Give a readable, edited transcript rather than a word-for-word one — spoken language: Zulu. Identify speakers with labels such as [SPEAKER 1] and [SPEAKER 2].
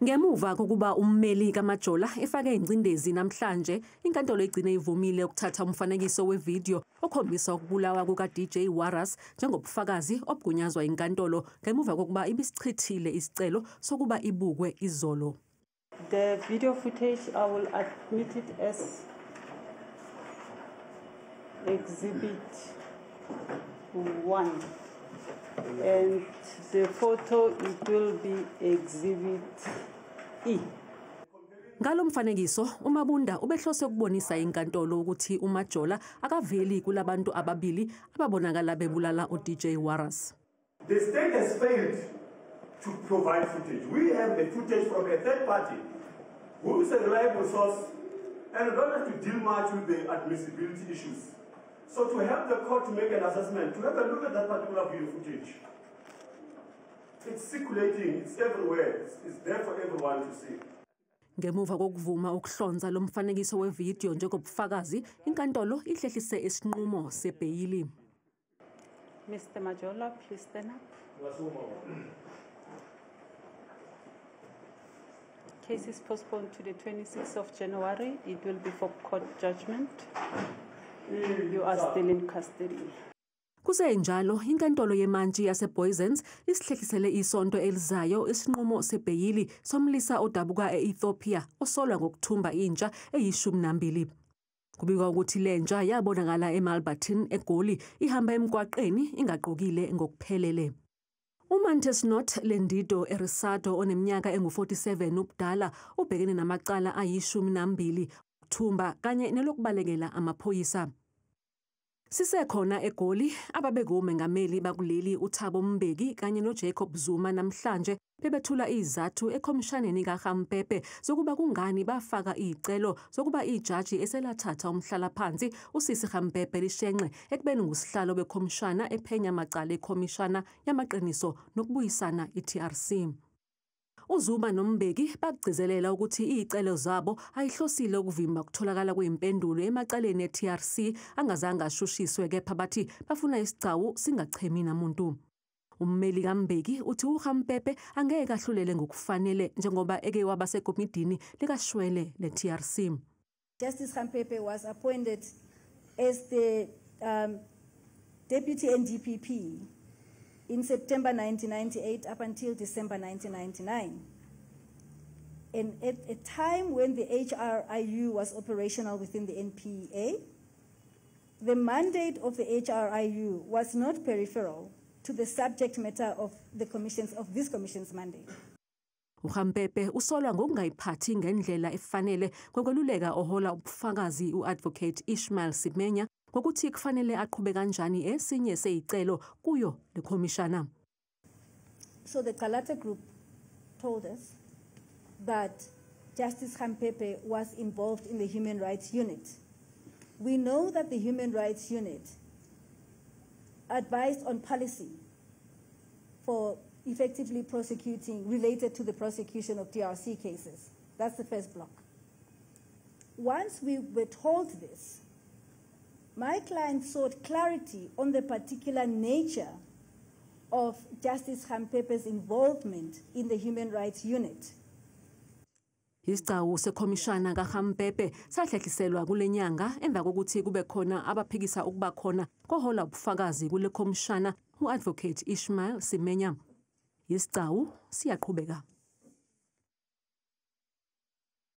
[SPEAKER 1] Ngemuva kokuba ummeli kaMajola efake ingcindezi namhlanje, inkantolo igcine ivumile ukuthatha umfanekiso wevidiyo okhombisa ukubulawa kuka-DJ Warras njengobufakazi obugunyazwa inkantolo ngemuva kokuba ibisichithile isicelo sokuba ibukwe izolo.
[SPEAKER 2] The video footage, I will admit it as Exhibit 1. And the photo, it will be Exhibit E.
[SPEAKER 1] Ngalo mfanekiso, uMabunda ubehlose ukubonisa inkantolo ukuthi uMajola akaveli kulabantu ababili ababonakala bebulala uDJ Warras.
[SPEAKER 3] The state has failed to provide footage. We have the footage from a third party who is a reliable source and we don't have to deal much with the admissibility issues. So to help the court to make an assessment, to have a look at that particular video footage. It's circulating, it's everywhere, it's there for everyone to see.
[SPEAKER 1] Ngemuva kokuvuma ukuhlonza lo mfanekiso wevidiyo njengobufakazi, inkantolo ihlehlise isinqumo sebheyili.
[SPEAKER 2] Mr. Majola, please stand up. Case is postponed to the 26th of January. It will be for court judgment. You are still in custody.
[SPEAKER 1] Kusenjalo, inkantolo yemantshi yaseBooysens isihlehlisele isonto elizayo isinqumo sebheyili somlisa odabuka e-Ethiopia osolwa ngokuthumba intsha eyi-12. Kubikwa ukuthi lentsha yabonakala eMalberton eGoli ihamba emgwaqeni ingagqokile ngokuphelele. UMontesnot Lendido Erisado oneminyaka engu-47 ubudala ubhekene namacala ayi-12 ukuthumba kanye nelokubalekela amaphoyisa. Sisekhona eGoli, ababekomengameli bakuleli uThabo Mbeki kanye noJacob Zuma namhlanje bebethula izathu ekhomishaneni kaKhampepe zokuba kungani bafaka izicelo zokuba ijaji eselathatha umhlalaphansi uSisi Khampepe lishenxe ekubeni ngusihlalo bekhomishana ephenya amacala ekhomishana yamaqiniso nokubuyisana iTRC. UZuma noMbeki bagcizelela ukuthi izicelo zabo ayihlosile ukuvimba ukutholakala kwezimpendulo emacaleni e-TRC angazange ashushiswe, kepha bathi bafuna isigcawu singachemi namuntu. Ummeli kaMbeki uthi uKhampepe angeke ahlulele ngokufanele njengoba eke waba sekomidini likashwele le-TRC.
[SPEAKER 4] Justice Khampepe was appointed as the deputy NDPP in September 1998 up until December 1999. And at a time when the HRIU was operational within the NPA, the mandate of the HRIU was not peripheral to the subject matter of the commission's, of this commission's mandate.
[SPEAKER 1] uKhampepe usolwa ngokungayiphathi ngendlela efanele ngokweluleka ohola ubufakazi u-Advocate Ishmael Simenya ngokuthi kufanele aqhube kanjani esinye seyicelo kuyo lekhomishana.
[SPEAKER 4] So the Calata Group told us that Justice Khampepe was involved in the Human Rights Unit. We know that the Human Rights Unit advised on policy for effectively prosecuting, related to the prosecution of DRC cases. That's the first block. Once we were told this, my client sought clarity on the particular nature of Justice Khampepe's involvement in the Human Rights Unit.
[SPEAKER 1] Isigcawu sekhomishana kaKhampepe sahlehliselwa kule nyanga emva kokuthi kube khona abaphikisa ukuba khona kohola ubufakazi kule khomishana u-Advocate Ishmael Simenya. Isigcawu siyaqhubeka.